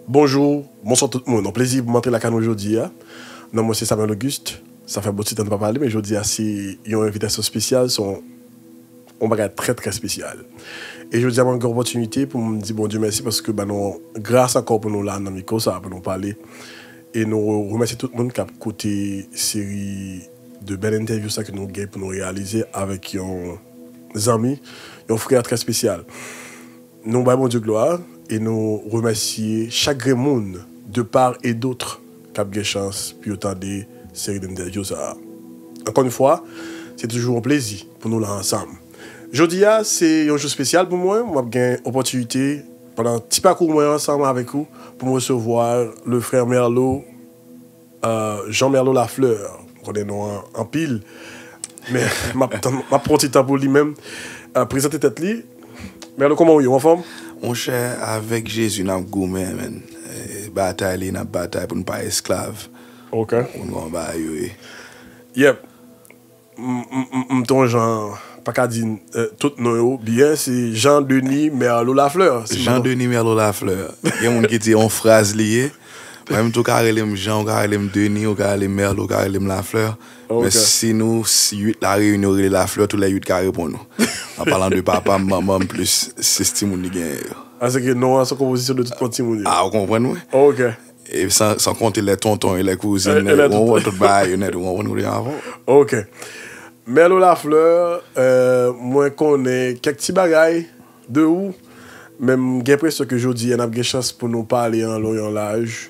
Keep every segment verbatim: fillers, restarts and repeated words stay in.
Bonjou, bonswa tout moun. Yon plezi pou m antre lakay nou jodi a. Non mwen se Samuel Auguste. Sa fè bon ti tan nou pa pale, men jodi a se yon envitasyon espesyal, se yon, yon bagay trè, trè espesyal. E jodi a mwen gen opòtinite pou m di Bondye mèsi paske ba nou gras ankò pou nou la nan mikwo sa a, pou nou pale. E nou remèsye tout moun k ap koute seri de bèl entèvyou sa ke nou gen pou nou reyalize avèk yon zanmi, yon frè trè espesyal. Nou bay Bondye glwa e nou remèsye chak grenn moun de part et d'autre k ap gen chans pou yo tande seri de entèvyou sa a. Encore une fois, se toujou yon plezi pou nou la ansanm. Jodi a, se yon jou espesyal pou mwen. M ap gen opòtinite, pandan ti pakou mwen ansanm avèk ou, pou m resevwa le frè Merlo, euh, Jean Merlo Lafleur. M konnen non an anpil, men m ap tann, m ap pran ti tan pou li menm, euh, prezante tèt li. Merlo, kòman w ye? Ou anfòm? Monchè, avèk Jezi, n ap goumen, men. E, batay li, n ap batay pou n pa esklav. Ok. Pou n gon bagay yo ye. Yep. M, m, m, m t on jan, pa ka di, euh, tout non yo byen, se Jean Denis Merlo Lafleur, si m pa Jean Denis Merlo Lafleur. Gen moun ki di on fraz li ye. Mwen menm tou, ou ka rele m Jean, ou ka rele m Denis, ou ka rele m Merlo, ou ka rele m Lafleur. Ok. Men si nou, si uit la reyini, yo rele Lafleur, tou lè uit ka reponn ou. An palan de papa m, manman m, plis sis timoun li genyen yo. Paske non an se yon konpozisyon de tout pran timoun yo. Ah, ou konprann mwen? Ok. E san, san konte lè tonton e lè kouzin, e, e lè tout, tout bagay yo nèt, ou konprann kote m ap pran. Ok. Merlo Lafleur, euh, mwen konnen kèk ti bagay de ou, men m gen enpresyon ke jodi a n ap gen chans pou nou pale an lon e an laj,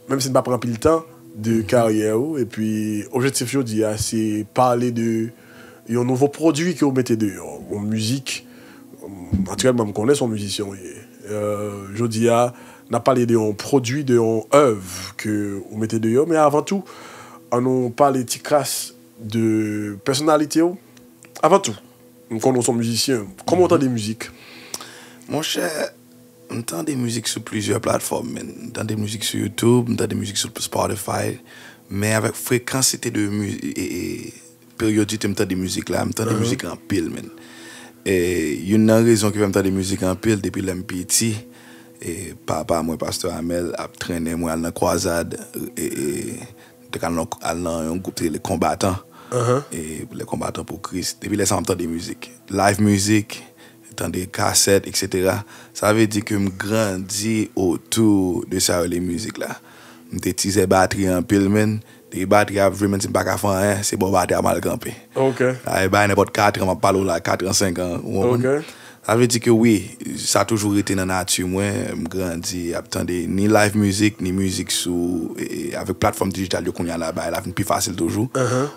menm si n pa pran anpil tan, de karyè ou. Epi objektif jodi a se pale de yon nouvo pwodui ke w mete deyò, yon mizik. Natirèlman, m konnen se yon mizisyen w ye. Euh, jodi a, n ap pale de yon pwodui, de yon èv ke ou mete deyò, men avan tou, ann nou pale ti kras de pèsonalite w. Avan tou, m konnen w se yon mizisyen. Kòman w tande mizik? Monchè, m tande mizik sou plizyè platfòm, men. M tande mizik sou YouTube, m tande mizik sou Spotify, men avèk frekansite de mi-, e, e, peryodite m tande mizik la, m tande mizik anpil, men. E youn nan rezon ki fè m tande mizik anpil depi lè m piti, e papa mwen, pastè Amèl, ap trennen mwen al nan kwazad, e, e, te ka al nan, al nan yon gwoup te rele Konbatan. E, Les Combattants pour Christ. Depi lè sa a, m ap tande mizik. Live mizik, tande kasèt, etsetera. Sa vle di ke m grandi otou de sa yo rele mizik la. M te tizè batri anpil, men. Depi batri ap jwe, men si m pa ka fè anyen, se bò batri a m al kanpe. Ok. Ay, bay nenpòt katran, m ap pale w la, katran, senkan, ou konprann? Ok. Sa vle di ke wi, sa toujou rete nan nati mwen, m grandi ap tande ni live mizik, ni mizik sou, e, e, avèk platfòm dijital yo kounye a la, bagay la vin pi fasil toujou.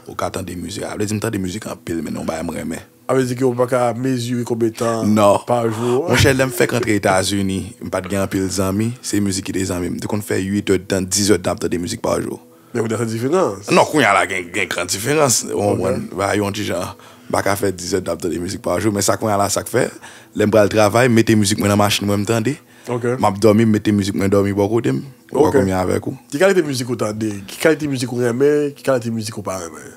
Ou ka tande mizik. Sa vle di m tande mizik anpil, men yon bagay m renmen. Sa vle di ke ou pa ka mezire konbyen tan pa jou? Non. Monchè, lè m fèk antre Etazini, m pa t gen anpil zanmi, se mizik ki te zanmi m. M te konn fè uit èdtan, diz èdtan ap tande mizik pa jou. Men kounye a se diferans. Non, kounye a la gen, gen gran diferans. Ou konprann? Ba, yon ti jan, m pa ka fè diz èdtan ap tande mizik pa jou, men sa kounye a la, sa k fè, lè m pral travay, m mete mizik mwen nan machin mwen, m tande. Ok. M ap dòmi, m mete mizik mwen dòmi bò kote m. Ou wè konbyen avèk ou. Ki kalite mizik ou tande? Ki kalite mizik ou renmen? Ki kalite mizik ou pa renmen?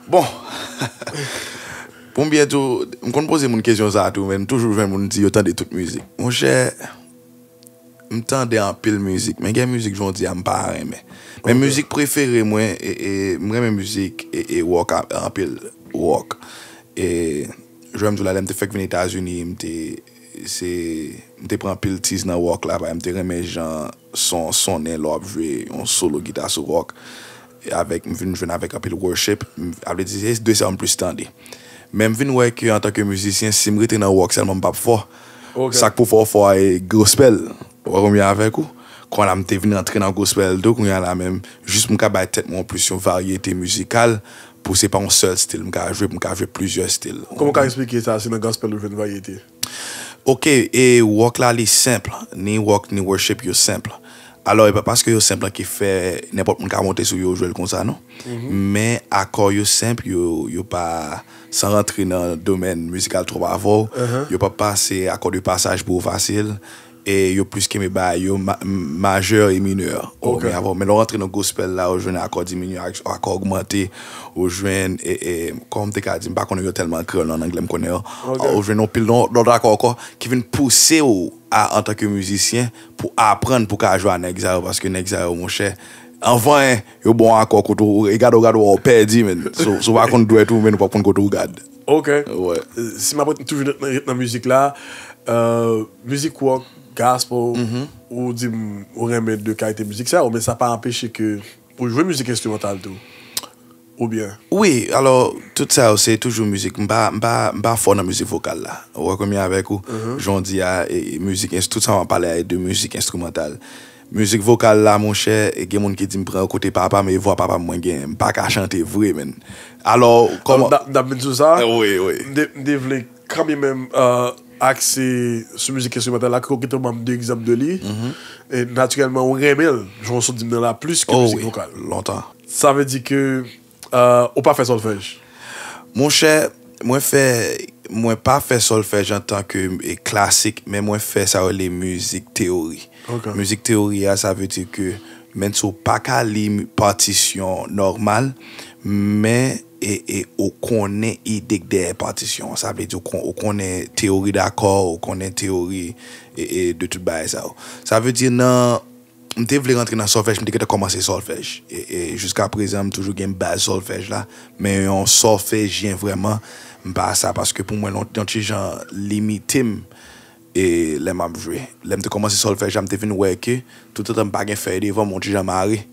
Bon, pou m byen di w, m konn poze moun kesyon sa a tou, men m toujou jwenn moun di yo tande tout mizik. Monchè, m tande anpil mizik, men gen mizik jodi a m pa renmen. Men mizik prefere mwen, e, e, m renmen mizik, e, e, wòk a-, anpil, wòk. E, jan m di w la, lè m te fèk vin Etazini, m te, se, m te pran anpil tiz nan wòk la, paske m te renmen jan son sonnen lè w ap jwe yon solo gita sou wòk. E avèk, m vin jwenn avèk anpil worship, m, sa vle di se de sa yo m plis tande. Men m vin wè ke antanke mizisyen, si m rete nan wòk sèlman, m p ap fò. Ok. Sa k pou fè w fò a e gospel. Ou wè konbyen avèk ou? Kounye a la m te vin antre nan gospel tou, kounye a la menm, jis pou m ka bay tèt mwen plis yon varyete mizikal, pou se pa yon sèl stil m ka jwe, pou m ka jwe plizyè stil. Kòman w ka eksplike sa, si nan gospel ou jwenn varyete? Ok, e wòk la li senp, ni wòk ni worship yo senp. Alò, e pa paske yo senp lan ki fè nenpòt moun ka monte sou yo, jwe l konsa, non. Men akò yo senp, yo, yo pa, san rantre nan domèn mizikal twòp avè w, yo pa pase akò de pasaj pou ou fasil, e yo plis kenbe bagay yo ma- majè e minè. Ok. Men avan, men lè w rantre nan gospel la, ou jwenn akò diminye, ak- akò ogmante, ou jwenn, e, e, kòman m te ka di, m pa konnen yo tèlman kreyòl an anglè, m konnen yo. Ok. Ou jwenn yon pil lòt akò ankò ki vin pouse w a, antanke mizisyen, pou aprann pou ka jwe a nèg sa yo, paske nèg sa yo, monchè, anvan, en, yo bon akò kote ou, e gade ou gade ou pèdi, men. So, si w pa konn dwèt ou, men ou p ap konn kote ou gad. Ok. Ouais. Si m ap toujou nan, nan, nan mizik la, euh, mizik rock, gospel, ou di m ou renmen de kalite mizik sa, men sa pa anpeche ke ou jwe mizik enstrimantal tou. Oubyen? Wi, alò, tout sa yo, se toujou mizik. M pa, m pa, m pa fò nan mizik vokal la. Ou wè kòman avèk ou, jan w di a, e, e, mizik, ins- tout sa m ap pale a, e de mizik enstrimantal. Mizik vokal la, monchè, e gen moun ki di m pran yo kote papa m, e vwa papa m mwen gen. M pa ka chante vre, men. Alò, kòman. N ap vin sou sa. Wi, wi. M te, m te vle kanmenm menm euh, akse sou mizik enstrimantal la, ke w te ban m de egzanp de li. E natirèlman, ou renmen l, jan w sot di m nan la, plis ke Oh, mizik wi, vokal. Lontan. Sa vle di ke euh, ou pa fè solfèj? Monchè, mwen fè, mwen pa fè solfèj antanke e, klasik, men mwen fè sa yo rele mizik teyori. Ok. Mizik teyori a, sa vle di ke, menm si w pa ka li patisyon nòmal, men e, e, ou konnen ide k dèyè patisyon an. Sa vle di ou, kon, ou konnen teyori dakò, ou konnen teyori e, e, de tout bagay sa yo. Sa vle di nan, m te vle rantre nan solfèj, m te gentan kòmanse solfèj. E, e jiska prezan, m toujou gen baz solfèj la, men yon solfejyen vrèman, m pa sa, paske pou mwen, yon, yon ti jan limite m e lè m ap jwe. Lè m te kòmanse solfèj la, m te vin wè ke toutotan m pa gen fèy devan m, yon ti jan mare.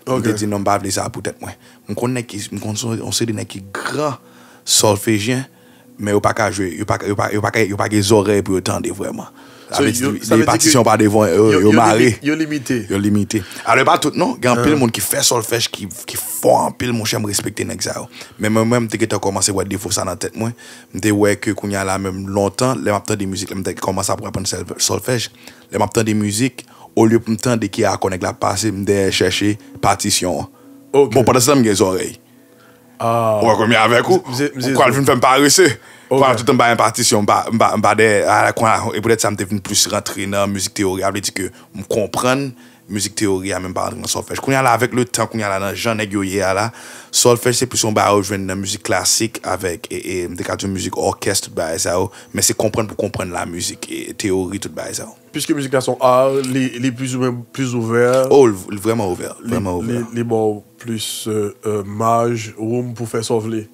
M te Ok. di non, m pa vle sa pou tèt mwen. M konn nèg ki, m konn son- yon seri de nèg ki gran solfejyen, men yo pa ka jwe, yo pa, yo pa, yo pa, ka- yo pa gen zòrèy pou yo tande vrèman. Sa So, vle di, yo- li- sa vle di patisyon ke pa devan yo, yo, yo mare. Limite, yo limite. Yo limite. Alò, e pa tout, non. Gen anpil moun ki fè solfèj ki, ki fò anpil, monchè, m respekte nèg sa yo. Men mwen, mwen, m te gentan kòmanse wè defo sa nan tèt mwen. M te wè ke kounye a la, menm lontan, lè m ap tande mizik, lè m te kòmanse ap aprann sèl- solfèj, lè m ap tande mizik, olye pou m tande ki akò nèg la ap pase, m dèyè chèche patisyon an. Ok. Bon, pandan se tan, m gen zòrèy. Ah. Ou wè kòman avèk ou? Mze- mze- Ou pral vin fè m parese. Ou Ok. pral tout tan m ba yon patisyon, m ba, m ba, m ba dèyè, a, la, kon, e poutèt sa, m te vin plis rantre nan mizik teyori a. Vle di ke m konprann mizik teyori a, men m pa rantre nan solfèj. Kounye a la, avèk le tan, kounye a la, nan jan nèg yo ye a la, solfèj se plis yon bagay ou jwenn nan mizik klasik avèk, e, e, m te ka di mizik òkès, tout bagay sa yo, men se konprann pou konprann la mizik, e, teyori, tout bagay sa yo. Piske mizik la se yon art, li, li plizoumwen plis ouvè. Oh, l, l vrèman ouvè, Li- vrèman li, ouvè. Li ba w plis euh, euh, maj, room pou fè sa w vle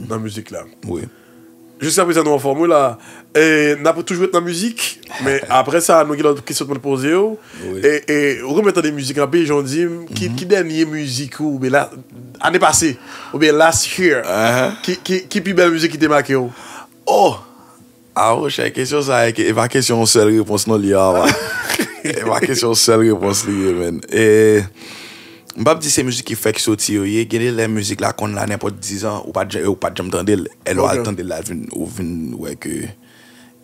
nan mizik la. Wi. Jiska prezan nou anfòm wi la. E n ap toujou ret nan mizik, men apre sa nou gen lòt kesyon pou n poze w. Wi. E, e ou renmen tande mizik anpil, jan w di m, ki, ki dènye mizik ou, oubyen la, ane pase, oubyen last year, Ahan. ki, ki, ki pi bèl mizik ki te make w? Oh! Ah, monchè, kesyon sa, e, e pa kesyon yon sèl repons non li ye, a. E pa kesyon yon sèl repons li ye, men. E, m p ap di se mizik ki fèk soti yo ye. Gen de lè mizik la konn la nenpòt dizan, ou pa t ja- ou pa t janm tande l. E lè w al Ok. Tande l la, vin, ou vin wè ke,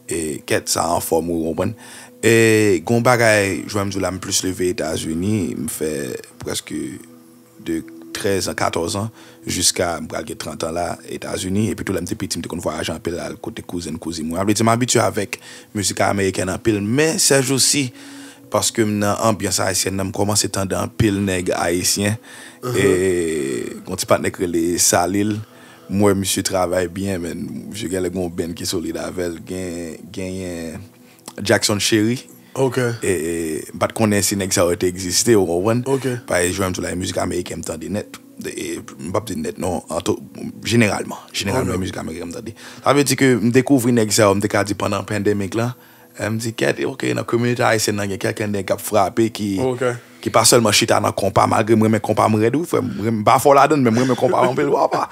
e, kèt sa anfòm, ou konprann. E gen yon bagay, jan m di w la, m plis leve Etazini, m fè prèske de trèz an, katòz an, jiska m pral gen trant an la, Etazini. Epi tou, lè m te piti, m te konn vwayaje anpil, al kote kouzen, kouzin mwen. Sa vle di, m abitye avèk mizik amerikèn anpil, men sèjousi, paske m nan anbyans ayisyèn nan, m kòmanse tande anpil nèg ayisyen. E yon ti patnè k rele Salil, m wè misye travay byen, men misye genlè gen yon band ki solid avè l, gen, genyen Jackson Cherry. Ok. E, e, m pa t konnen si nèg sa yo te egziste, ou konprann? Ok. Paske jan m di w la, e mizik ameriken m tande nèt. E, m p ap di nèt, non, anto, jeneralman. Jeneralman, Ok. Mizik ameriken m tande. Sa vle di ke m dekouvri nèg sa yo, m te ka di pandan pandemic la. E, m di, kèt, ok, nan kominote ayisyèn nan, gen kèk nèg k ap frape ki, Ok. ki pa sèlman chita nan konpa, malgre m renmen konpa m rèd, wi, frè m, m pa fò ladan l, men m renmen konpa anpil, papa.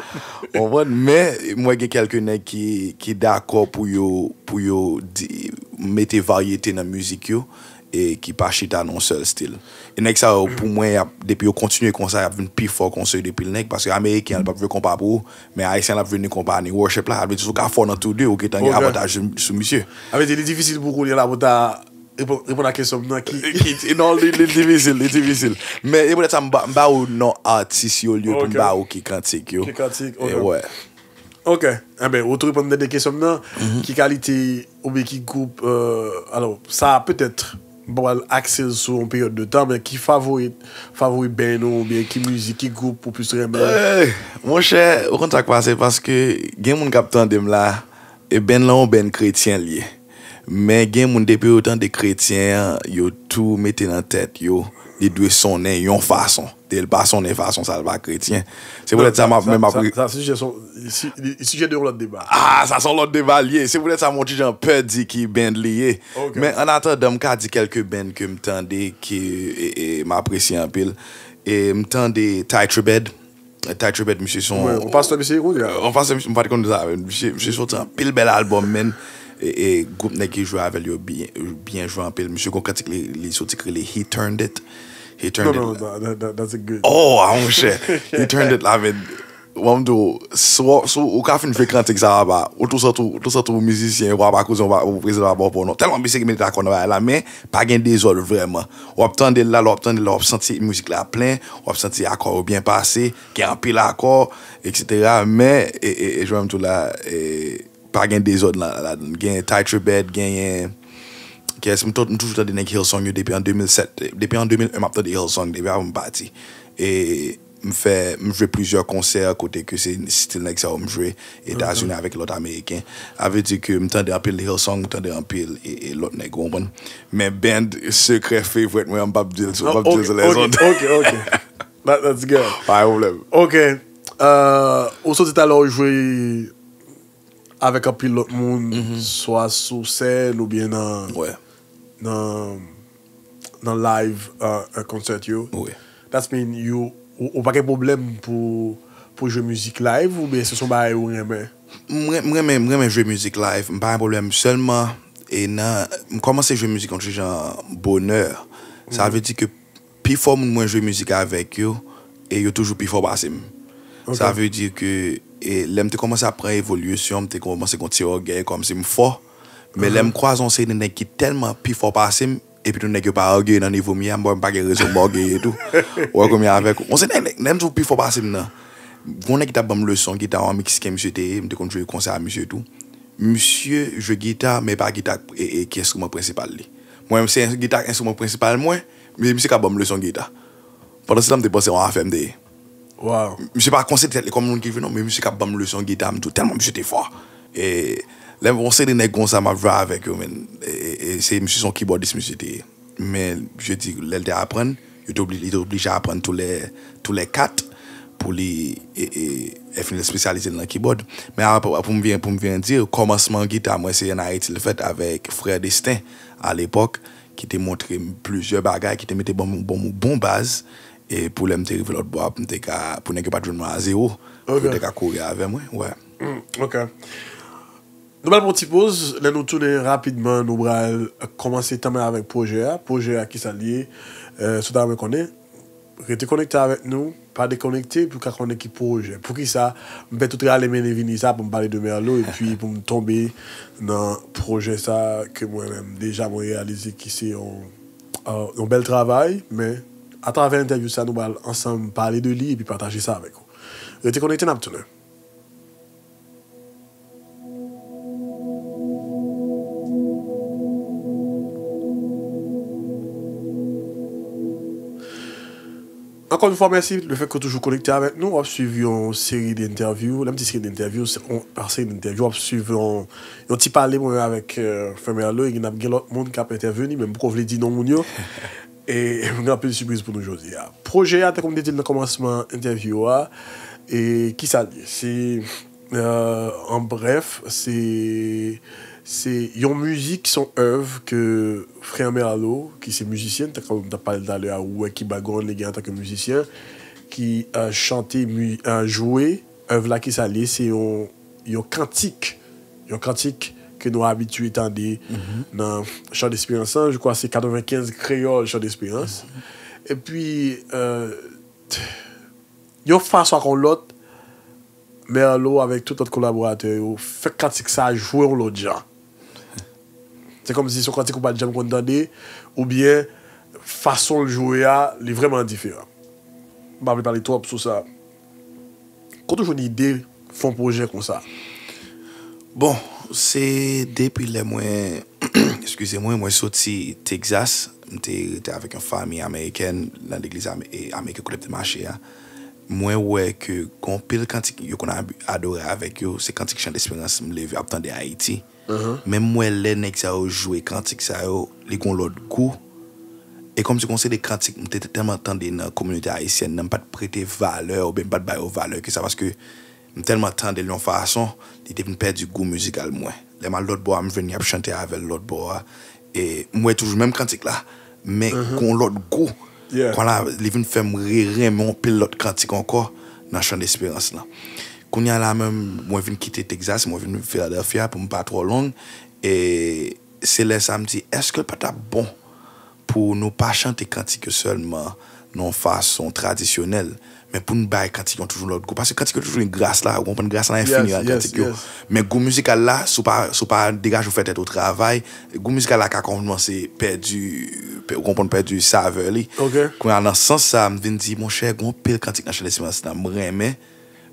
Ou konprann? Men, m wè gen kèlke nèg ki, ki dakò pou yo, pou yo di, mete varyete nan mizik yo, e ki pa chita nan yon sèl stil. E nèg sa yo, pou mwen, y ap, depi yo kontinye konsa, y ap vin pi fò konsa de pil nèg, paske ameriken an, li p ap jwe konpa pou ou, men ayisyen an, l ap jwe ni konpa, ni worship la, sa vle di, si w ka fò nan tou de, ou gentan gen Ok. avantaj sou, sou misye. Sa vle di, li difisil pou kounye a la pou ta reponn, reponn a kesyon m nan ki. Ki- non, li, li difisil, li difisil. Men e poutèt sa, m ba, m ba ou non atis yo, olye pou m Ok. ba ou ki kantik yo. Ki kantik, E ok. Wè. Ok. Enben, ou tou reponn nan de kesyon m nan. Ki kalite oubyen ki gwoup, euh, alò, sa petèt M pa pral akse l sou yon peryòd de tan, men ki favori, favori band ou, oubyen ki mizik, ki gwoup ou plis renmen? Ey, monchè, ou konn sa k pase, paske gen moun k ap tande m la, e band lan yon band kretyen l ye. Men gen moun, depi yo tande kretyen an, yo tou mete nan tèt yo li dwe sonnen yon fason. Depi l pa sonnen fason sa, l pa kretyen. Se poutèt sa m ap menm ap. Sa, sa sijè son, si, li, li sijè de yon lòt deba. Ah, sa se yon lòt deba l ye. Se poutèt sa m yon ti jan pè di ki band li ye. Men an atandan, m ka di kèlke band ke m tande ke e, e, m apresye anpil. E m tande Titrebed. Titrebed, misye se yon. Yon pastè misye ye kounye a. Yon pastè, misye, m pa t konn sa. Misye, misye soti anpil bèl albòm, men. E, e gwoup nèg ki jwe avè l yo byen, byen jwe anpil. Misye gon kantik li, li soti ki rele He Turned It. He Turned Non, It. non, that- that- that's a good. Oh, ah, monchè. He Turned It la, men. Bon, m di w, si w, si w ka fin jwe kantik sa, papa, ou tou santi w, ou tou santi w mizisyen, w ap akouze, w ap prezante w ap non. Tèlman misye ki mete akò nan bagay la, men pa gen dezòd vrèman. W ap tande l la, w ap tande l la, w ap santi mizik la plen, w ap santi akò yo byen pase, gen anpil akò, et cetera. Men, e, e, e, jan m di w la, e, pa gen dezòd la, ladan l. Gen Titrebed, genyen, kiyès, m tou- m toujou tande nèg Hillsong yo depi an de mil sèt. Depi an de mil en, m ap tande Hillsong, depi avan m pati. E m fè, m jwe plizyè konsè kote ke se stil nèg sa yo m jwe, Etazini avèk lòt Ameriken. Sa vle di ke m tande anpil Hillsong, m tande anpil e, e lòt nèg, ou konprann? Men band sekrè favorite mwen, m p ap di l sou, m p ap di l sou lèzòd. Ok, ok, ok. That- That's good. Pa gen pwoblèm. Ok. Euh, ou soti talè ou jwe avèk anpil lòt moun, swa sou sèn oubyen nan, Wè. nan, nan live euh, euh, concert yo. Wi. That's mean you, ou, ou pa gen pwoblèm pou, pou jwe mizik live oubyen se son bagay ou renmen? M ren- m renmen, m renmen jwe mizik live, m pa gen pwoblèm. Sèlman, e nan, m kòmanse jwe mizik yon ti jan bonè. Sa vle di ke pifò moun mwen jwe mizik avèk yo, e yo toujou pi fò pase m. Sa vle di ke e, lè m te kòmanse ap pran evolisyon, m te kòmanse gon ti ògèy kòmsi m fò. Men lè m kwaze yon seri de nèg ki tèlman pi fò pase m, epi tou nèg yo pa ògeye nan nivo m ye a, m pa gen rezon m ògeye tou. Ou wè kounye a avèk ou. Yon seri de nèg, lè m di w pi fò pase m nan. Gon nèg ki t ap ban m leson gita, yon Meksiken misye te ye, m te konn jwe konsè a misye tou. Misye jwe gita, men pa gita e, e, ki enstriman prensipal li. Mwen menm se gita enstriman prensipal mwen, men misye ka ban m leson gita. Pandan se tan m te panse yon afè m te ye. Wow. Misye pa konsidere tèt li kòm moun ki jwe non, men misye ka ban m leson gita, m di w tèlman misye te fò. E lè m yon seri de nèg konsa m ap jwe avèk yo, men, e, e, e se misye se yon kibòdis misye te ye. Men je di, lè l te aprann, yo te obli- li te oblije aprann tou lè, tou lè kat pou li e, e, e fin espesyalize l nan kibòd. Men apre, pou m vin, pou m vin di, kòmansman gita mwen se an Ayiti l fèt avèk frè Destin alepòk, ki te montre m plizyè bagay, ki te mete bon, bon, bon baz, e pou lè m te rive lòt bò a, pou m te ka, pou nèg yo pa t jwenn mwen a zewo, pou yo te ka kouri avè mwen, wè. Ok. Nou pral pran ti poz, lè nou tounen rapidman, nou pral kòmanse tanmen avèk pwojè a. Pwojè a, kisa l ye? Euh, si w ta renmen konnen, rete konekte avèk nou, pa dekonekte, pou w ka konnen ki pwojè. Poukisa m fè tout rale mennen vini sa pou m pale de Merlot, epi pou m tonbe nan pwojè sa ke mwen menm, deja mwen reyalize ki se yon, euh, yon bèl travay, men atravè entèvyou sa, nou pral ansanm pale de li epi pataje sa avèk ou. Rete konekte, n ap tounen. Ankò yon fwa, mèsi lefèt ke w toujou konekte avèk nou. W ap swiv yon seri de entèvyou. Lè m di seri de entèvyou, se yon, pa seri de entèvyou. W ap swiv yon, yon ti pale mwen avèk euh, Frè Merlot. E n ap gen lòt moun k ap entèveni, men m poko vle di non moun yo. E m gen anpil sipriz pou nou jodi a. Pwojè a, tankou m te di l nan kòmansman entèvyou a, e kisa l ye? Se, euh, an brèf, se se yon mizik, se yon èv ke frè Merlot, ki se mizisyen, tankou m t ap pale talè a, ou wè ki background li gen antanke mizisyen, ki euh, chante, mi- euh, jwe èv la, kisa l ye? Se yon, yon kantik, yon kantik ke nou abitye tande nan Chan Desperans lan, je crois se katrevenkenz Kreyòl Chan Desperans. Epi, euh, yon fason ak yon lòt, Merlot avèk tout lòt kolaboratè yo fè kantik sa jwe yon lòt jan. Se kòmsi se yon kantik ou pa t janm konn tande, oubyen fason l jwe a, li vrèman diferan. M pa vle pale twòp sou sa. Kote w jwenn ide fè yon pwojè konsa? Bon, Se depi lè mwen, eskize mwen, mwen soti Texas, m te rete avèk yon fanmi amerikèn nan legliz ame- e, ameriken kote m te mache a. Mwen wè ke gon pil kantik yo konn ab- adore avèk yo, se kantik Chan Desperans m leve ap tande Ayiti. Men m wè lè nèg sa yo jwe kantik sa yo, li gon lòt gou. E kòmsi gon seri de kantik m te tèlman tande nan kominote ayisyèn nan, m pa t prete valè oubyen m pa t ba yo valè ke sa, paske m tèlman tande l yon fason, li te vin pèdi gou mizikal mwen. Lè m al lòt bò a, m jwenn y ap chante avè l lòt bò a. E m wè toujou menm kantik la, men gon lòt gou. Kounye a, li vin fè m re- renmen yon pil lòt kantik ankò nan Chan Desperans lan. Kounye a la menm, mwen vin kite Texas, mwen vin Philadelphia pou m pa twò long. E se lè sa m di, èske l pa t ap bon pou nou pa chante kantik yo sèlman nan yon fason tradisyonèl, men pou n bay kantik yo toujou lòt gou? Paske kantik yo toujou gen gras la, ou konprann, gras la enfini nan kantik yo. Men gou mizikal la, si w pa, si w pa degaje w fè tèt ou travay, gou mizikal la ka kòmanse pèdi, pe- ou konprann, pèdi savè li. Kounye a, nan sans sa, m vin di, monchè, gon pil kantik nan Chan Desperans lan m renmen,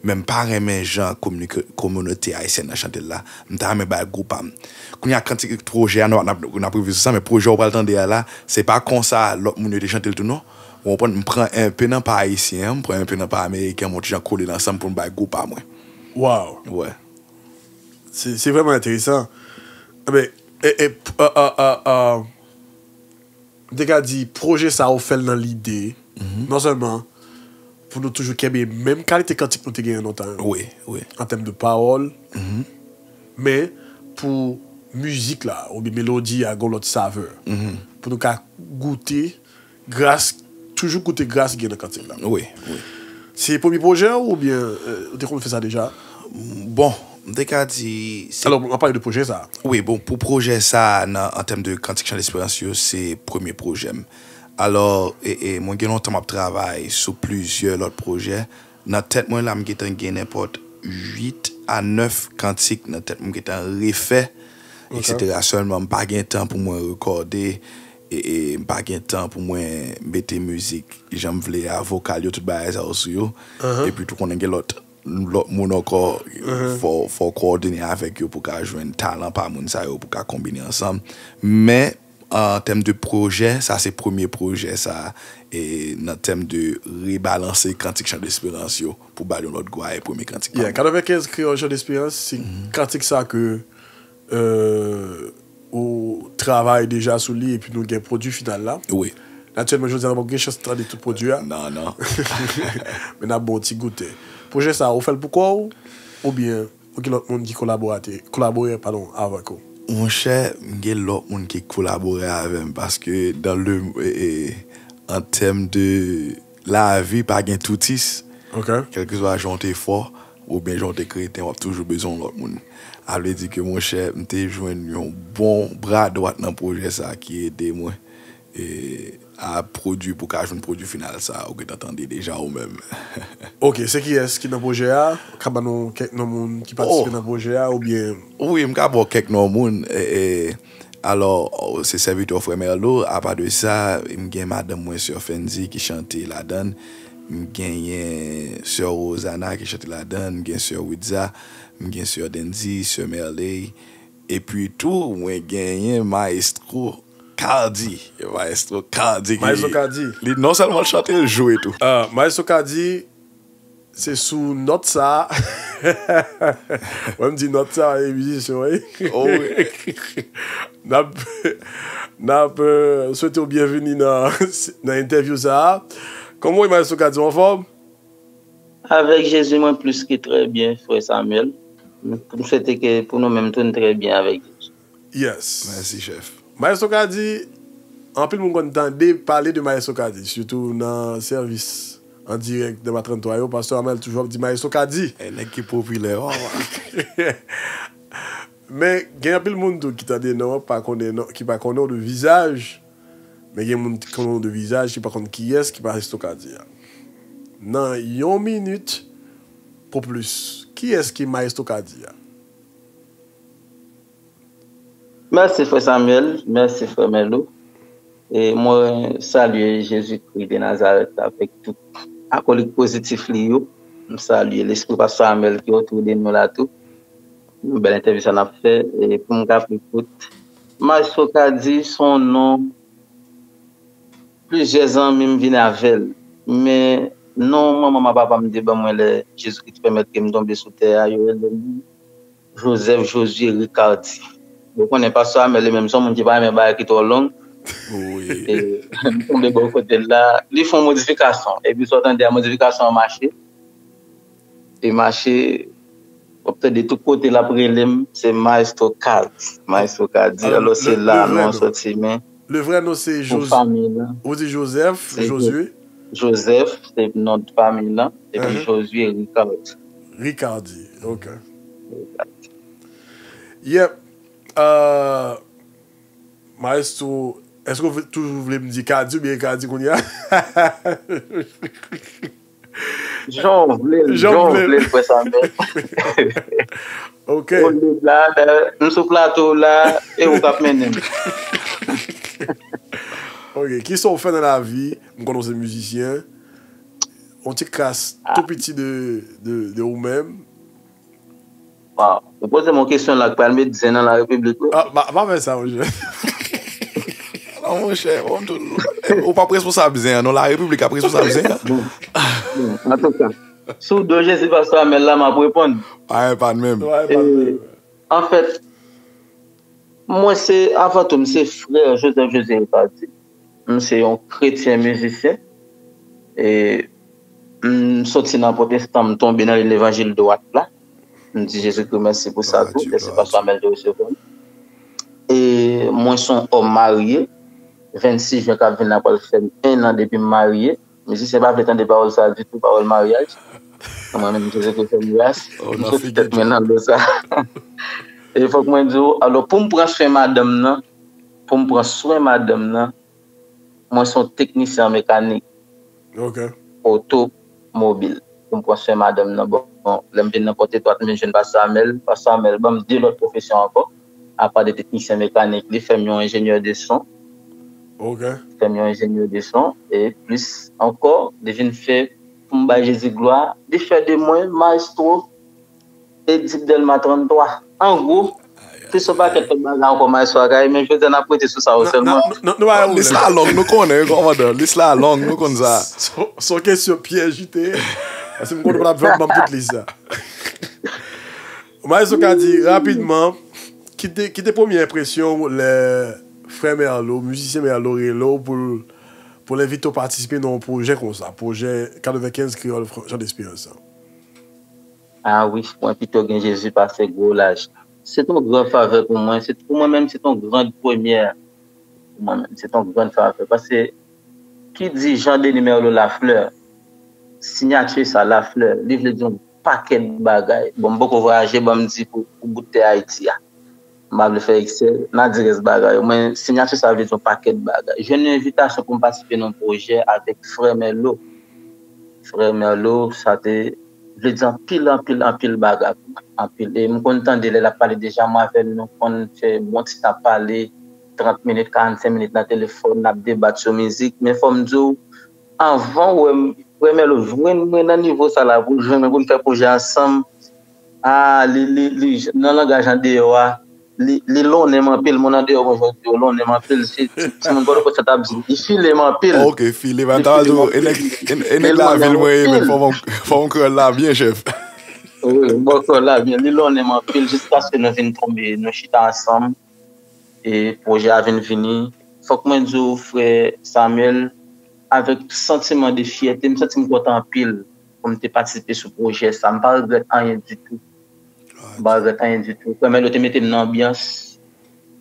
men m pa renmen jan kominike- kominote ayisyèn nan chante l la. M ta renmen bay gou pa m. Kounye a, kantik pwojè a, n ap- n ap- n ap rive sou sa, men pwojè w pral tande a la, se pa konsa lòt moun yo te chante l tou non. Ou konprann, m pran enpe nan pa ayisyen an, m pran enpe nan pa ameriken, m yon ti jan kole l ansanm pou m bay gou pa mwen. Wow. Wè. Se se vrèman enteresan. Enben, e, e, p- a, a, a, a, m te ka di, pwojè sa a ou fè l nan lide, non sèlman pou nou toujou kenbe menm kalite kantik nou te genyen lontan yo, wi, wi, an tèm de pawòl, men pou mizik la, oubyen melodi a, gon lòt savè. Pou nou ka goute gras, toujou goute gras ki gen nan kantik la. Wi, wi. Se premye pwojè w oubyen, euh, ou te konn fè sa deja? Bon, m te ka di, se... Alò, an pale de pwojè sa. Wi, bon, pou pwojè sa, nan, an tèm de kantik Chan Desperans yo, se premye pwojè m. Alò, e, e, mwen gen lontan m ap travay sou plizyè lòt pwojè. Nan tèt mwen la, m gentan gen nenpòt uit a nèf kantik nan tèt mwen m gentan refè, etsetera. Sèlman, m pa gen tan pou mwen rekòde, e, e, m pa gen tan pou mwen mete mizik jan m vle a, vokal yo, tout bagay sa yo sou yo. Epi tou konnen gen lòt, lòt moun ankò, fò, fò w kowòdone avèk yo pou w ka jwenn talan pa moun sa yo, pou w ka konbine ansanm. Men, an tèm de pwojè, sa se premye pwojè sa, e nan tèm de rebalanse kantik Chan Desperans yo, pou ba l yon lòt gou a, e premye kantik pa mwen. Katrevennkenz Kreyòl Chan Desperans, se kantik sa ke, euh, ou travay deja sou li epi nou gen pwodui final la. Wi. Aktyèlman, jodi a, nou poko gen chans tande tout pwodui a. Non, non. Men n ap ba w ti goute. Pwojè sa, ou fè l pou kò w, oubyen ou gen lòt moun ki kolaborate, kolabore, padon, avèk ou? Monchè, m gen lòt moun ki kolabore avè m, paske dans le, e, e, an tèm de lavi, pa gen toutis. Kèlkeswa jan w te fò, oubyen jan w te kreten, w ap toujou bezwen yon lòt moun. A vle di ke, monchè, m te jwenn yon bon bra dwat nan pwojè sa ki ede mwen, e, a pwodui pou w ka jwenn pwodui final sa ou gentan tande deja ou menm. Ok, se kiyès ki nan pwojè a? Ka ban nou kèk non moun ki patisipe nan pwojè a, oubyen? Wi, m ka ba w kèk non moun. E, e, alò, se sèvitè w, frè Merlo. Apa de sa, m gen madanm mwen, sè Fenzi, ki chante ladan l. M genyen sè Rosana ki chante ladan l. M gen sè Widza. M gen sè Denzi, sè Merley. Epi tou, mwen genyen Maestro Cardi. Maestro Cardi ki... Maestro Cardi. Li non sèlman l chante, l jwe tou. Ah, Maestro Cardi, se sou nòt sa a. Mwen m di nòt sa a, e mizisyen, wi. Oh, wi. N ap, n ap, euh, swete w byenveni nan, nan entèvyou sa a. Kòman w ye, Maestro Cardi, w anfòm? Avèk Jezi, mwen plis ke trè byen, frè Samuel. M, m swete ke pou nou menm tou, n trè byen avèk Jezi. Yes. Mèsi, chèf. Maestro Cardi, anpil moun konn tande pale de Maestro Cardi, sitou nan sèvis an dirèk de Ba trannntwa yo, Pastè Amel toujou ap di Maestro Cardi. E nèg ki popilè, wawa. Men gen anpil moun tou ki tande non an, pa konnen non, ki pa konnen w de vizaj. Men gen moun ki konnen w de vizaj, ki pa konn kiyès ki Maestro Cardi a. Nan yon minit pou plis, kiyès ki Maestro Cardi a? Mèsi, frè Samuel. Mèsi, frè Merlo. E mwen salye Jezikri de Nazarèt avèk tout akolik pozitif li yo. M salye lespri Pastè Amel ki otou de nou la tou. Yon bèl entèvyou sa n ap fè. E pou m ka pi kout, Maestro Kadi se yon non plizyè zanmi m vin avè l. Men non manman m ak papa m te ban mwen lè Jezikri te pèmèt ke m tonbe sou tè a, yo rele m Joseph Josué Ricardy. Ou konnen pastè Amel li menm se yon moun ki pa renmen bagay ki twò long. E m tonbe bò kote l la, li fè yon modifikasyon. Epi sa w tande a, modifikasyon an mache. E mache, w ap tande tout kote l ap rele m, se Maestro Kadi. Maestro Kadi. Alò se la non an soti, men Le vrè non se pou fanmi lan. Ou di Joseph, Josué? Joseph, se non fanmi lan. Epi Josué Ricardy. Ricardy, ok. Yep. Uh, Maestro, èske w toujou vle m di Kadi oubyen Kadi kounye a? Jan w vle l, jan w vle l, frè Samuel. Ok. Ou liv la, lè m sou plato la, e ou k ap mennen m. Ok, kisa w fè nan lavi? M konnen w se mizisyen. Yon ti kras tou piti de, de, de ou menm. Waw, ou poze m yon kesyon la k pral met zen nan la repiblik wi. Ah, pa, pa fè sa, monchè. Non, monchè, ou p ap responsab zen an, non, la repiblik ap responsab zen an. Antouka, sou do Jezi pastè Amel la, m ap reponn. Pa epa n menm. Anfèt, mwen se, avan tou, m se frè Joseph José Ricardy. M se yon kretyen mizisyen. E m soti nan pwotestan, m tonbe nan levanjil dwat la. M di Jezikri mèsi pou sa tou, mèsi pastè Amel te resevwa m. E mwen se yon òm marye. Vennsis jen k ap vin la pral fè m en an depi m marye. Mizisyen pa vle tande pawòl sa ditou, pawòl maryaj. Mwen menm, Jezikri fè m gras. M soti tèt mwen nan do sa. E fòk mwen di w, alò, pou m pran swen madanm nan, pou m pran swen madanm nan, mwen se yon teknisyen an mekanik otomobil. Pou m pran swen madanm nan, bon, lè m vin nan Pòtetwat, m vin jwenn pastè Amel. Pastè Amel ban m de lòt pwofesyon ankò. Apa de teknisyen mekanik, li fè m yon enjenyè de son. Li fè m yon enjenyè de son. E plis ankò, li vin fè pou m bay Jezi glwa. Li fè de mwen maestro Edip Dèlma tranntwa. An gwo, plis yon pakèt lòt bagay ankò maestro a ka ye, men jodi a n ap rete sou sa yo sèlman. Lis la long, nou konnen, kòmandan. Lis la long, nou konn sa. Se yon kesyon pyèj li te ye. Paske m konnen w ap vle ban m tout lis la. Maestro Kadi, rapidman, ki te, ki te premye enpresyon w lè frè Merlo, mizisyen Merlo rele w pou l, pou l envite w patisipe nan yon pwojè konsa, pwojè katrevenkenz Kreyòl Jan Desperans lan? Ah wi, mwen pito gen Jezi pase gwo laj. Se t on gran favè pou mwen. Se, pou mwen menm, se t on grand premyè. Pou mwen menm, se t on grand favè. Paske, ki di Jean Denis Merlo Lafleur, siyati sa Lafleur, li vle di yon pakèt bagay. Bon, m poko vwayaje, ban m di pou, pou bout tè Ayiti a. M pa vle fè eksè, n a di rès bagay yo. Men siyati sa vle di yon pakèt bagay. Jwenn yon envitasyon pou m patisipe nan yon pwojè avèk frè Merlo. Frè Merlo, sa te vle di anpil, anpil, anpil bagay pou mwen. Anpil. E m konn tande lè l ap pale deja, mwen avè l, nou konn fè bon ti tan ap pale, trant minit, karannsenk minit nan telefòn, n ap debat sou mizik. Men fò m di w, anvan w wè m, frè Merlo jwenn mwen nan nivo sa la, pou l jwenn mwen, pou n fè pwojè ansanm, ah, li, li, li, nan langaj andeyò a, li, li lonnen m anpil. Moun andeyò mwen jodi yo lonnen m anpil. Si, si, si moun Pòtoprens t ap di, li file m anpil. Ok, file m anpil. E nèg, e nèg lavil mwen ye, men fò m, fò m krèl la byen, chèf. Wi, m krèl la byen. Li lonnen m anpil jiskaske nou vin tonbe, nou chita ansanm. E pwojè a vin vini. Fòk mwen di w, frè Samuel, avèk santiman de fyète, m santi m kontan anpil pou m te patisipe sou pwojè sa. M pa regrèt anyen ditou. M pa regrèt anyen ditou. Frè Merlo te mete m nan anbyans.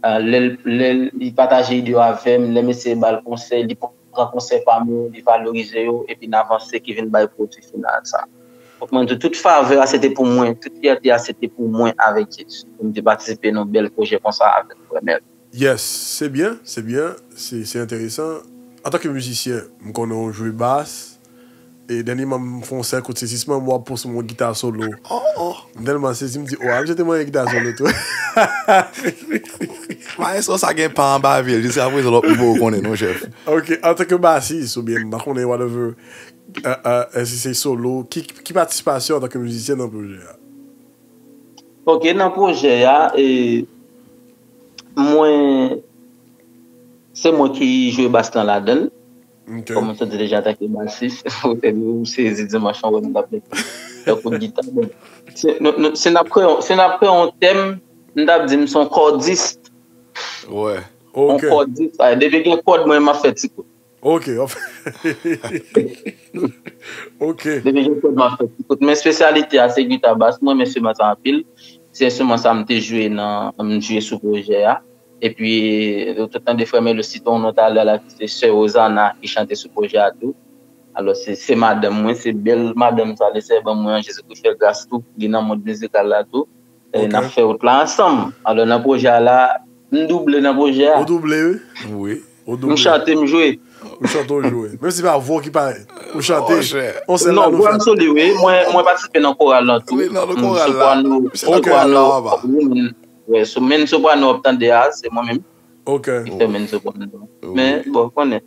Ah, lè l, lè li pataje ide yo avè m, lè m eseye ba l konsèy, li pran konsèy pa m yo, li valorize yo, epi n avanse ki vin bay pwodui final sa. Fòk mwen di, tout favè a se te pou mwen, tout fyète a se te pou mwen avèk Jezi. Pou m te patisipe nan bèl pwojè konsa avèk frè Merlo. Yes, se byen, se byen, se, se enteresan. Antanke mizisyen, m konnen w jwe bas. E dènyèman, m fè yon sèl kout sezisman, m wè w ap poste yon gita solo. M tèlman sezi, m di, o, a, misye te manyen gita solo tou. Maestro sa gen pa anba vil, jiskaprezan lòt moun poko konnen, non, chèf. Ok, antanke basis, oubyen, m pa konnen, whatever, èske se solo, ki, ki patisipasyon antanke mizisyen nan pwojè a? Ok, nan pwojè a, e, mwen, se mwen ki jwe bas lan ladan l. Ok. Kòm mwen sot di deja, antanke basis, ou te di ou sezi dimanch an, wè m t ap met yon kout gita. Bon, se, nou, nou, si n ap kreye, si n ap kreye yon tèm, m t ap di m se yon kòdis. Wè. Yon Ok. kòdis. Ah, depi gen kòd, mwen, m ap fè ti kout. Ok. Ok. Depi gen kòd, m ap fè ti kout. Men espesyalite a, se gita bas. Mwen, men enstriman sa anpil. Se enstriman sa m te jwe nan, m jwe sou pwojè a. Epi, ou te tande frè Melo site yon non talè la, ki se sè Rosana ki chante sou pwojè a tou. Alò, se, se madanm mwen, se bèl madanm sa, Leseyè ban mwen an, Jezikri fè gras tou, li nan mond mizikal la tou. E, Ok. n ap fè wout la ansanm. Alò, nan pwojè a la, m double nan pwojè a. Ou double, wi. Wi. Ou M double. Chante, m jwe. Ou chante, ou jwe. Menm si pa vwa ki parèt. Ou chante. Monchè. On sèl la Non, nou vwa m fè. Soli, wi. Mwen, mwen patisipe nan koral lan tou. Wi, nan M, koral la. soprano, Misye nan koral soprano, la, papa. Wi, men, wi, so, men soprano w ap tande a, se mwen menm Ok. ki fè men soprano. Wi. Men, bon, konnen.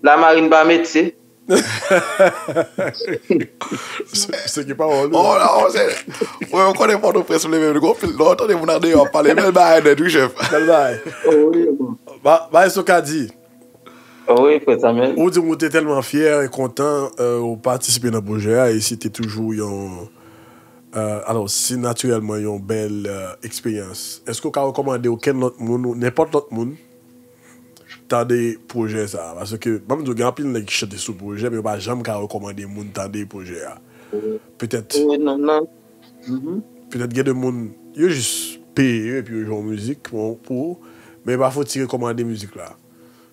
Lamarin pa metye. Se ki pawòl, wi. Oh, la, oh, se. Mwen, mwen konnen Pòtoprens, mwen menm, gon pil, lè w tande moun andeyò ap pale, bèl bagay nèt, wi, chèf. Bèl bagay. Oh, wi, bon. Ba, ba, Esto Kadi. Oh, wi, frè Samuel. Ou di w te tèlman fyè e kontan, euh, ou patisipe nan pwojè a, e se te toujou yon, euh, alò, se natirèlman yon bèl, euh, eksperyans. Èske w ka rekòmande okenn lòt moun, ou nenpòt lòt moun, tande pwojè sa a? Paske, ban m di w, gen anpil nèg ki chante sou pwojè, men yo pa janm ka rekòmande moun tande pwojè a. Petèt, Wi, non, non. Mhm. petèt gen de moun, yo jis peye yo epi yo jwe yon mizik pou, pou ou, men yo pa fouti rekòmande mizik la.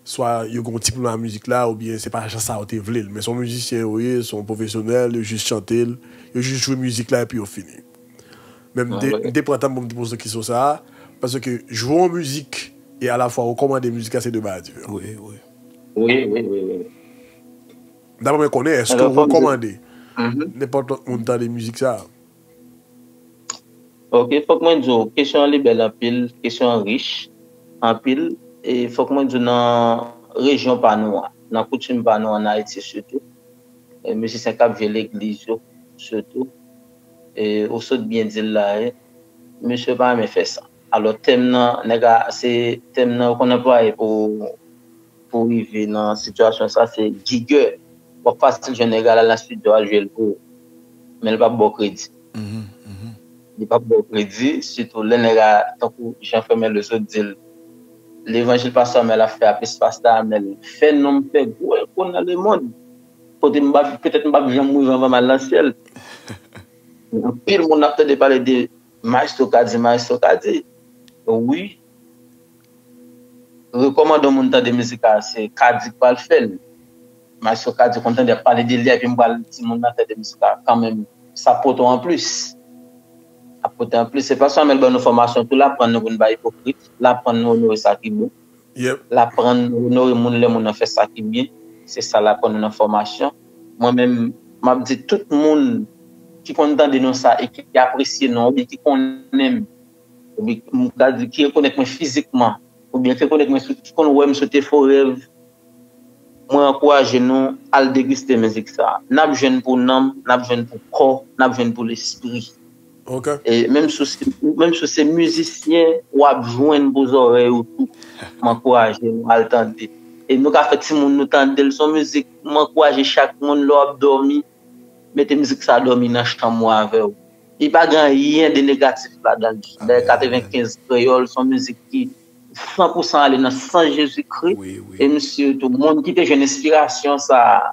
Swa yo gen yon ti pwoblèm ak mizik la, oubyen se pa jan sa yo te vle l. Men se yon mizisyen yo ye, se yon pwofesyonèl, yo jis chante l, yo jis jwe mizik la epi yo fini. Men m te, Ah, wi. M te pran tan pou m te poze kesyon sa a, paske jwe yon mizik e alafwa rekòmande mizik la, se de bagay diferan. Wi, wi. Wi, wi, wi, wi. Daprè mwen konnen, èske Alò, w fò m di- rekòmande Mhm. nenpòt lòt moun tande mizik sa a? Ok, fòk mwen di w, kesyon an li bèl anpil, kesyon an rich anpil, e fòk mwen di w nan rejyon pa nou an, nan koutim pa nou an, an Ayiti sitou, e mizisyen k ap jwe legliz yo, sitou, e ou sot byen di l la, e misye pa renmen fè sa. Alò, tèm nan, nèg a, se tèm nan yo konn anplwaye pou pou rive nan sitiyasyon sa, se gigè. W ap fasil jwenn nèg la al nan estidyo al jwe l pou ou. Men l p ap ba w kredi. Mhm, mhm. Li p ap ba w kredi, sitou lè nèg la, tankou jan frè Melo sot di l, levanjil pastè Amèl ap fè a, plis pastè Amèl fè non m fè gwo eko nan lemonn. Kote m p ap, petèt m p ap janm rive anvan m al nan syèl. Anpil moun ap tande pale de Maestro Kadi, Maestro Kadi. Wi. Rekòmande yon moun tande mizik la, se Kadi k pral fè l. Maestro Kadi konn tande ap pale de li, epi m pral di moun nan tande mizik la kanmenm. Sa pote w anplis. Sa pote anplis. Se pa sèlman l ban nou fòmasyon tou, l aprann nou pou n pa ipokrit, l aprann nou onore sa ki bon. Yep. L aprann nou onore moun lè moun nan fè sa ki byen. Se sa l aprann nou nan fòmasyon. Mwen menm, m ap di tout moun ki konn tande nou sa e ki apresye nou, oubyen ki konnen m, oubyen m ka di ki rekonèt mwen fizikman, oubyen ki rekonèt mwen sou, ki konn wè m sou Te Fo Rèv, mwen ankouraje nou al degiste mizik sa. N ap jwenn pou nanm, n ap jwenn pou kò, n ap jwenn pou lespri. Ok. E menm si w se, menm si w se mizisyen, w ap jwenn pou zòrèy ou tou. M ankouraje nou al tande. E nou ka fè timoun nou tande l. Se yon mizik, m ankouraje chak moun lè w ap dòmi, mete mizik sa dòmi nan chanm ou avè w. Li pa gen anyen de negatif ladan l. Dayè, katrevenkenz Kreyòl, se yon mizik ki san pou san ale nan sans Jezikri. Wi, wi. E m sitou, moun ki te jwenn enspirasyon sa a,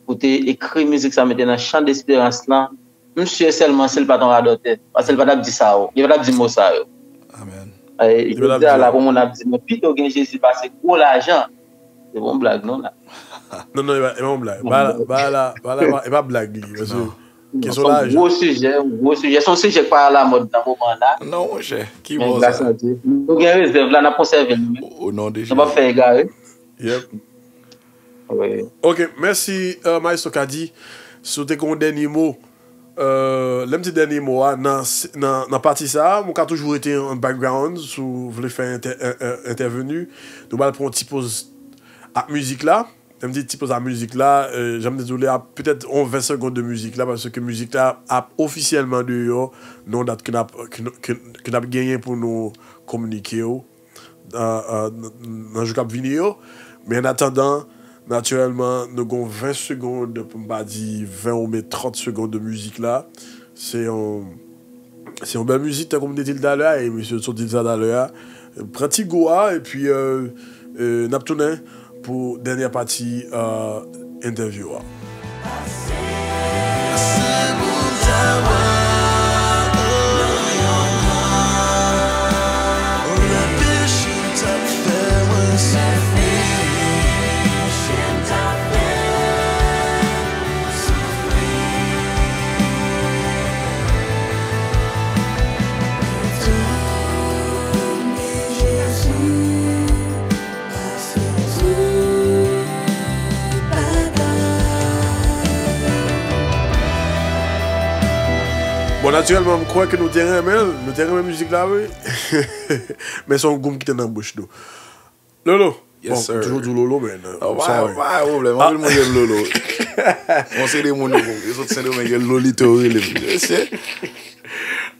pou te ekri mizik sa, mete nan chan desperans lan, m si sèlman si l pa t yon radòtè, paske l pa t ap di sa yo. Li pa t ap di mo sa yo. Amen. E, Li pa t ap jodi a di la, yo. Pou moun ap di, men pito gen Jezi pase gwo lajan. Se bon blag, non, la. Non, non, e pa, e pa yon blag. Ba la, ba la, ba la, e pa, e pa blag li. Paske kesyon Se yon lajan. gwo sijè, yon gwo sijè. Se yon sijè k pa alamòd nan moman la. Non, monchè. Ki Men bò gras sa? a Dye. Nou gen rezèv la, n ap konsève l, nou menm. O non de Nou p ap Jezi. Fè egare. Yep. Wi. Ok, mèsi, euh, Maestro Kadi. Si w te gen yon dènye mo, euh, lè m di dènye mo a, nan, nan, nan pati sa a, mwen ka toujou rete an background, si w vle fè entè, en- en- entèveni, nou pral pran yon ti poz ak mizik la. Lè m di ti poz a mizik la, euh, jan m te di w li a, petèt yon ven segonn de mizik la, paske mizik la ap ofisyèlman deyò, nan yon dat ke n ap, ke, ke, ke n ap genyen pou nou kominike w, euh, euh, nan, nan jou k ap vini yo. Men annatandan, natirèlman, nou gen yon ven segonn, pou m pa di ven oubyen trant segonn de mizik la. Se yon, se yon bèl mizik, tankou m te di l talè a, e misye sot di l sa talè a. Pran ti gou a, epi, euh, euh, n ap tounen pou dènyè pati, euh, entèvyou a. Bon, natirèlman, m kwè ke nou te renmen l, nou te renmen mizik la, wi. Men se yon gou m kite nan bouch nou. Lolo. Yes, bon, sir. Toujou di w Lolo, men, euh, oh, pa, sorry. Pa gen pwoblèm. Anpil moun rele m Lolo. Bon, se de moun yo, yo sot Sendomeng, yo Lolito yo rele m. Mesye.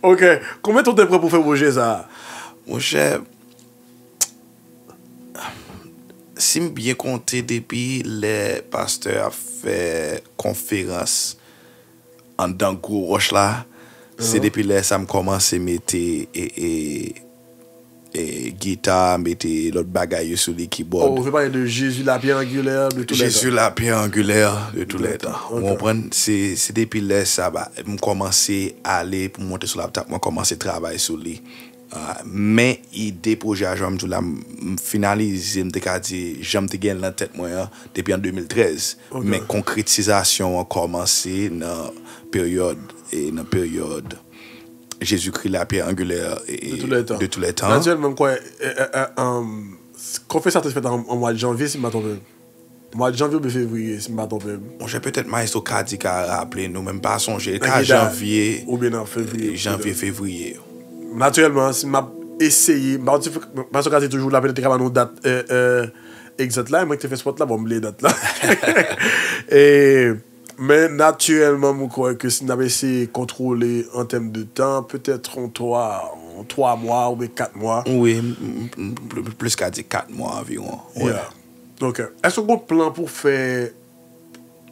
Ok. Konbyen tan w te pran pou fè pwojè sa a? Monchè, si m byen konte, depi lè pastè ap fè konferans anndan gwo wòch la, se depi lè sa m kòmanse mete, e, e, e, gita, mete lòt bagay yo sou li, kibòd. Oh, ou vle pale de Jésus la pierre angulaire de tous les temps. Jésus la pierre angulaire de tous les temps. Ok. Ou konprann? Se, se depi lè sa, ba, m kòmanse ale pou m monte sou laptop, mwen kòmanse travay sou li. Ah, men ide pwojè a, jan m di w la, m, m finalize, m te ka di, jan m te gen l nan tèt mwen an, depi an de mil trèz. Ok. Men konkretizasyon an kòmanse nan peryòd, e nan peryòd Jezikri, la pierre angulaire, e, e, de tous les temps. De tous les temps. Natirèlman, m kwè, e, e, e, um, konferans sa te fèt an, an mwa de janvye, si m pa twonpe m. Mwa de janvye oubyen fevriye, si m pa twonpe m. Monchè, petèt Maestro Kadi ka raple nou, men m pa sonje. Ka janvye, oubyen nan fevriye, janvye, fevriye. Natirèlman, si m ap eseye, m pa konn si Maestro Kadi toujou la, petèt li ka ban nou dat, euh, euh, egzat la, mwen ki te fè spòt la, bon, m bliye dat la. E, men natirèlman, m kwè ke si n ap eseye kontwole an tèm de tan, petèt yon twa, yon twa mwa oubyen kat mwa. Wi, m, m, m, m plis ka di kat mwa anviwon. Wi. Yeah. Ok. Èske w gen plan pou fè,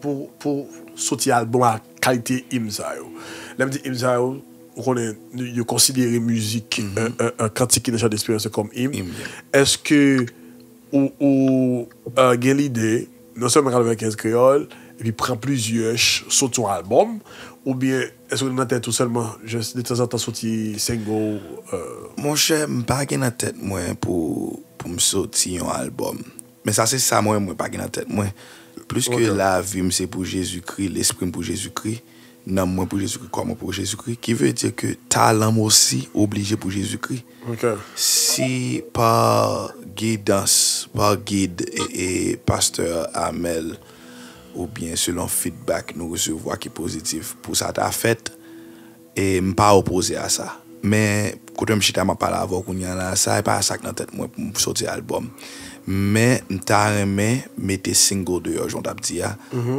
pou, pou soti albòm a kalite im sa yo? Lè m di im sa yo, ou konnen, yo konsidere mizik, euh, euh, euh, kantik ki nan chan de esperyans yo kòm im. Im, yeah. Èske ou, ou, euh, gen lide, non sèlman Katrevenkenz Kreyòl, epi pran plizyè ch-, soti yon albòm, oubyen èske w nan tèt ou sèlman, just de tanzantan soti single, euh? Monchè, m pa gen nan tèt mwen pou, pou m soti yon albòm. Men sa se sa mwen, mwen pa gen nan tèt mwen. Pliske lavi m se pou Jezikri, lespri m pou Jezikri, nanm mwen pou Jezikri, kò mwen pou Jezikri, ki vle di ke talan m osi oblije pou Jezikri. Ok. Si pa gidans, pa gid e, e pastè Amel, oubyen selon feedback nou resevwa ki pozitif pou sa ta fèt, e m pa opoze a sa. Men, kote m chita, m ap pale avè w kounye a la, sa e pa sa k nan tèt mwen pou m soti albòm. Men, m ta renmen mete single deyò, jan w t ap di a.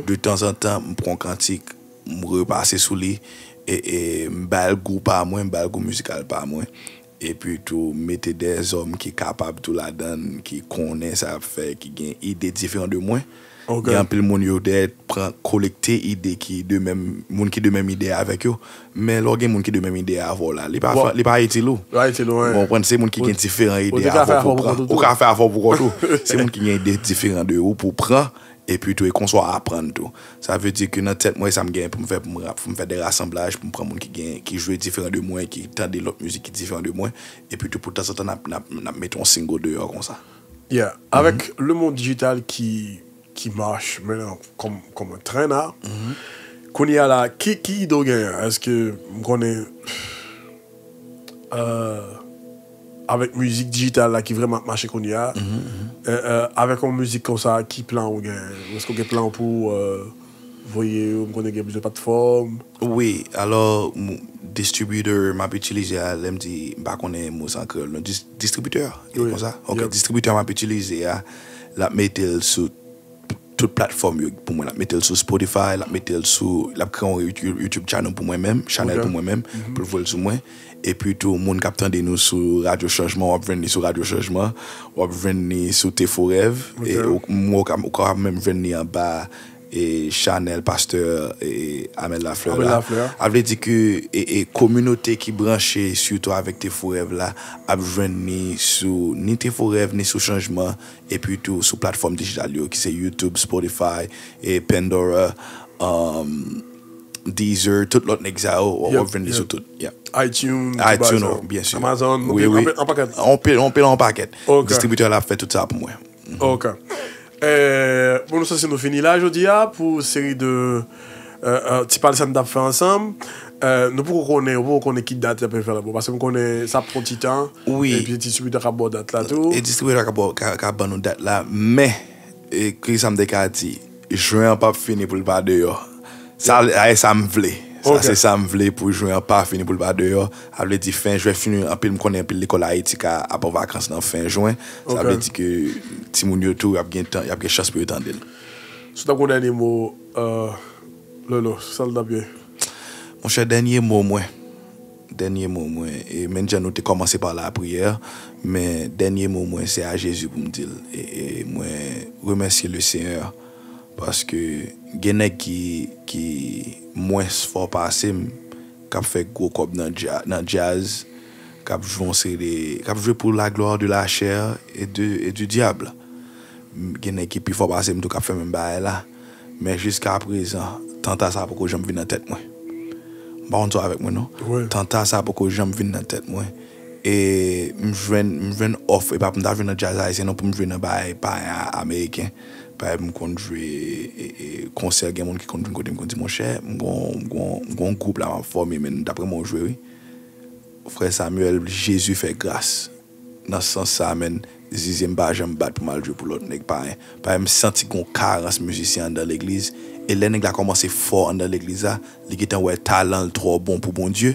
De tanzantan, m pran yon kantik, m repase sou li, e, e m ba l gou pa mwen, m ba l gou mizikal pa mwen. Epi tou, mete de zòm ki kapab tou ladan l, ki konnen sa y ap fè, ki gen ide diferan de mwen. Ok. Gen anpil moun yo dèyè pran kolekte ide ki de menm, moun ki de menm ide avèk yo. Men lè w gen moun ki de menm ide avè w la, li pa, li pa itil ou. Li pa itil ou, wi. Ou konprann, se moun ki gen diferan ide avè w pou pran. Ou ka fè afè w pou kont ou tou. Se moun ki gen ide diferan de ou pou pran, epi tou, e konsa w aprann tou. Sa vle di ke nan tèt mwen, sa m gen pou m fè, pou m rap, pou m fè de rasanblaj, pou m pran moun ki gen, ki jwe diferan de mwen, ki tande lòt mizik ki diferan de mwen, epi tou, pou tanzantan, n ap, n ap, n ap mete yon single deyò konsa. Yeah. Avèk le monde digital ki, ki mache mentnan kòm, kòm un train la, kounye a la, ki, ki ide w genyen? Èske m konnen, euh, avèk mizik dijital la ki vrèman ap mache kounye a, euh, euh, avèk yon mizik konsa, ki plan ou genyen? Èske w gen plan pou, euh, voye yo, m konnen gen plizyè platfòm. Wi, alò, m, distributor m ap itilize a, lè m di, m pa konnen mo sa an kreyòl, non, dis-, distribitè, e konsa? Ok, distribitè m ap itilize a, l ap mete l sou tout platfòm yo pou mwen. L ap mete l sou Spotify, l ap mete l sou, l ap kreye yon YouTube, YouTube channel pou mwen menm, chanèl pou mwen menm, pou l voye l sou mwen. Epi tou, moun k ap tande nou sou Radyo Chanjman, w ap jwenn li sou Radyo Chanjman, w ap jwenn li sou Te Fo Rèv, e ou, ou ka, ou ka menm jwenn li anba e chanèl pastè e Amel Lafleur la. A vle di ke e, e kominote ki branche sitou avèk Te Fo Rèv la ap jwenn ni sou ni Te Fo Rèv ni sou Chanjman, epi tou sou platfòm dijital yo ki se YouTube, Spotify, e Pandora, um, Deezer, tout lòt nèg sa yo, w ap jwenn li sou tout. Yeah. iTunes, tout bagay iTunes, sa yo. Byen si. Amazon, Wi, wi. Anpil, anpil, anpil. Anpil, anpil, anpil pakèt. Ok. Distribitè la ap fè tout sa pou mwen. Ok. Eh, bon, nou santi nou fini la jodi a pou seri de eh, eh, ti pale sa n t ap fè ansanm. Eh, nou poko konnen, nou poko konnen ki dat y ap fè la bon. Paske m konnen sa ap pran ti tan. Wi. Epi distribitè k ap ba w dat la tou. E distribitè ka, ba- ka, ka ban nou dat la, men e, ki sa m te ka di, jen an p ap fini pou l pa deyò. Sa, a, e sa m vle. Sa Ok. Se sa m vle pou jen an pa fini pou l pa deyò. A vle di fen jen fini, anpil m konnen anpil lekòl Ayiti ka ap an vakans nan fen jen. Sa Ok. Vle di ke timoun yo tou, y ap gen tan, y ap gen chans pou yo tande l. Si w ta gon dènye mo, eh, Lolo, sa l t ap ye? Monchè, dènye mo mwen. Dènye mo mwen. E menm jan nou te kòmanse pa lapriyè, men dènye mo mwen se a Jezi pou m di l. E, e mwen remèsye le Senyè paske gen nèg ki, ki mwens fò pase m, k ap fè gwo kòb nan dja- nan djaz, k ap jwe yon seri de, k ap jwe pour la gloire de la chair et de, et du diable. M- Gen nèg ki pi fò pase m tou k ap fè menm bagay la. Men jiska prezan, tanta sa poko janm vin nan tèt mwen. M pa konn si w avèk mwen non. Wi. Tanta sa poko janm vin nan tèt mwen. E m jwenn, m jwenn òf, e pa pou m ta jwe nan djaz ayisyen non, pou m jwe nan bagay payen a- ameriken. Parèt m konn jwe e, e, konsè, gen moun ki konn vin kote m konn di, monchè, m gon, m gon, m gon gwoup la m ap fòme, men m t ap renmen w jwe wi. Frè Samuel, Jezi fè gras. Nan sans sa, menn, zizye m pa janm bat pou m al jwe pou lòt nèg payen. Payen m santi gon karans mizisyen anndan legliz. E lè nèg la kòmanse fò anndan legliz la, li gentan wè talan l twò bon pou Bondye.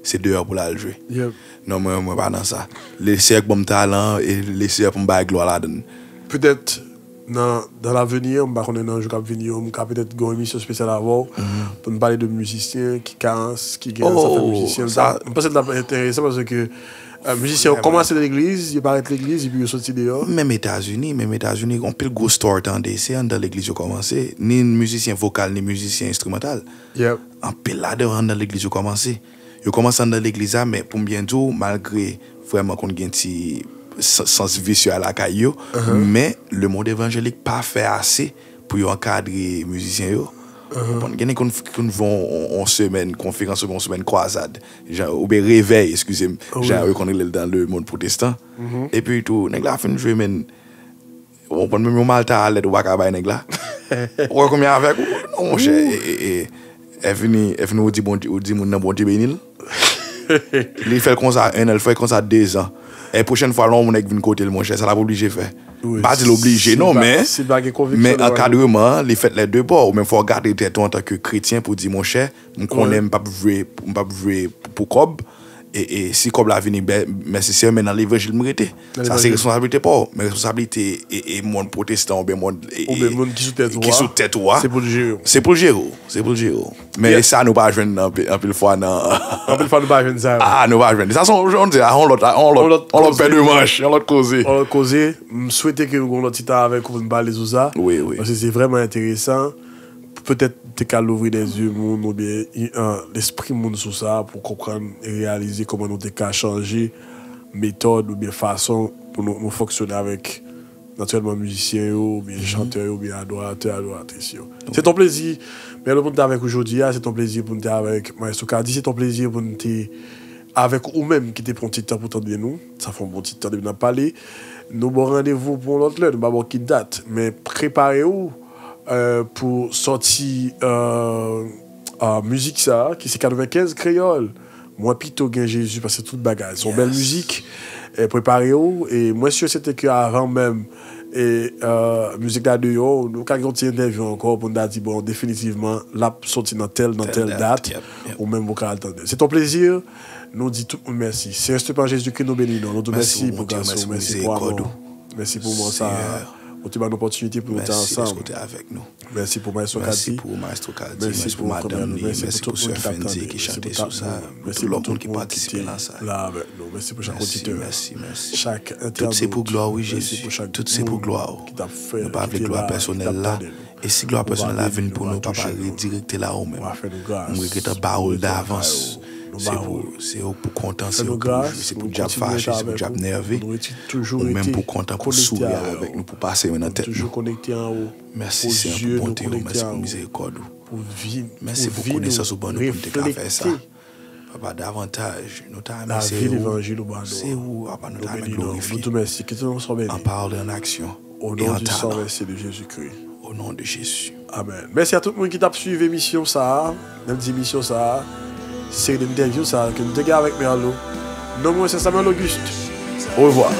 Se deyò pou l al jwe. Yep. Non, mwen, mwen pa nan sa. Leseyè k ban m talan an, e leseyè pou m bay glwa ladan l. Petèt nan dans l'avenir, m pa konnen nan jou k ap vini yo, m ka petèt gen yon emisyon espesyal avè w pou n pale de mizisyen ki karans, ki gen nan zafè mizisyen. M panse l t ap enteresan paske eh, mizisyen yo kòmanse nan legliz, yo parèt legliz epi yo soti deyò. Menm Etazini, menm Etazini, anpil gwo star tande, se anndan legliz yo kòmanse. Ni mizisyen vokal, ni mizisyen enstrimantal. Yep. Anpil ladan yo anndan legliz yo kòmanse. Yo kòmanse anndan legliz la, men pou m byen di w, malgre vrèman konn gen ti sans visye a lakay yo, men lemonn evanjelik pa fè ase pou yo ankadre mizisyen yo. Konprann? Gen nèg konn, konn fè yon, yon semèn konferans oubyen yon semèn kwazad, jan, oubyen revèy, eskize m, jan yo konn rele l nan lemonn pwotestan. Epi tou, nèg la fin jwe, men, ou konprann, menm yon malta a lèd ou pa ka bay nèg la. Ou wè konbyen avèk ou? Non, monchè, e, e, e, e fini, e fini ou di Bondye, ou di moun nan Bondye beni l. Li fè l konsa en an, li fè l konsa dezan. E pwochèn fwa, lè yon nèg vin kote l, monchè, sa l ap oblije fè. M pa di l oblije, non, men, men ankadreman an, li fèt lè de bò. Ou menm fò w gade tèt ou antanke kretyen pou di, monchè, m konnen m p ap jwe, m p ap jwe pou kòb. E, e si kòb la vini, bè, mèsi Senyè, men nan levanjil m rete. Sa se responsablite pa w, men responsablite e, e monn pwotestan oubyen monn e, Oubyen moun ki sou tèt ou ki a, sou tèt ou a. Se pou l jere w. Se pou l jere w. Se pou l jere w. Men e sa nou pa jwenn nan anpil, anpil fwa nan Anpil fwa nou pa jwenn sa yo. Ah, nou pa jwenn. Sa se yon, yon, yon lòt, yon lòt, yon lòt pè de manch, yon lòt koze. Yon lòt koze. M swete ke nou gen yon lòt ti tan avèk ou pou n pale sou sa. Wi, wi. Paske se vrèman enteresan. Petèt te ka louvri de zye moun oubyen eh, lespri moun sou sa pou konprann e reyalize kòman nou te ka chanje metòd oubyen fason pou nou, nou fonksyone avèk natirèlman mizisyen yo oubyen chantè yo oubyen adoratè, adoratris yo. Se ton plezi. Mèsi pou n te avèk ou jodi a. Se ton plezi pou n te avèk Maestro Kady. Se ton plezi pou n te avèk ou menm ki te pran ti tan pou tande nou. Sa fè yon bon ti tan depi n ap pale. Nou ba w randevou pou yon lòt lè. Nou pa ba w ki dat. Men prepare w eh, pou sòti eh, eh, mizik sa a, ki se katrevenkenz Kreyòl. Mwen pito gen Jezi paske tout bagay. Se yon bèl mizik. Eh, prepare w. E mwen si e sèten ke avan menm e eh, mizik la deyò, nou ka gen yon ti entèvyou ankò pou n ta di, bon, definitivman, l ap sòti nan tèl, nan tèl dat. Ou menm ou ka al tande. Se ton plezi. Nou di tout moun mèsi. Senyè, Jezikri, nou beni non. Nou di w mèsi pou gras ou. Mèsi pou amò w. Mèsi pou mò sa. Ou te ban nou opòtinite pou nou te ansanm. Mèsi pou maestro Mèsi Kaldi. Pou maestro Kaldi. Mèsi pou madanm li. Mèsi pou tout sè Fendy ki chante sou sa. Pou tout lòt moun ki patisipe nan sa. Mèsi pou chak oditè. Mèsi, mèsi. Chak entènot. Tout se pou glwa ou, wi, Jezi. Tout se pou glwa ou. Nou pa vle glwa pèsonèl la. E si glwa pèsonèl la vin pou nou, papa, redirekte la ou menm. M regrete ba ou l davans. Se pou se ou pou kontan, se ou pou jwi, se pou dyab fache, se pou dyab nève. Ou menm pou kontan, pou souri avèk nou, pou pase men nan tèt nou. Mèsi Senyè pou bonte ou, mèsi pou mizerikòd ou. Mèsi pou konesans ou ban nou pou n te ka fè sa. Papa, davantaj nou ta renmen se ou. Se ou, papa, nou ta renmen glorifye. An pawòl e an aksyon. E an talan. O non de Jezi. Amèn. Mèsi a tout moun ki t ap swiv emisyon sa a. N ap di emisyon sa a, seri de entèvyou sa a ke nou te gen avèk Merlo. Non mwen se Samuel Auguste. Orevwa.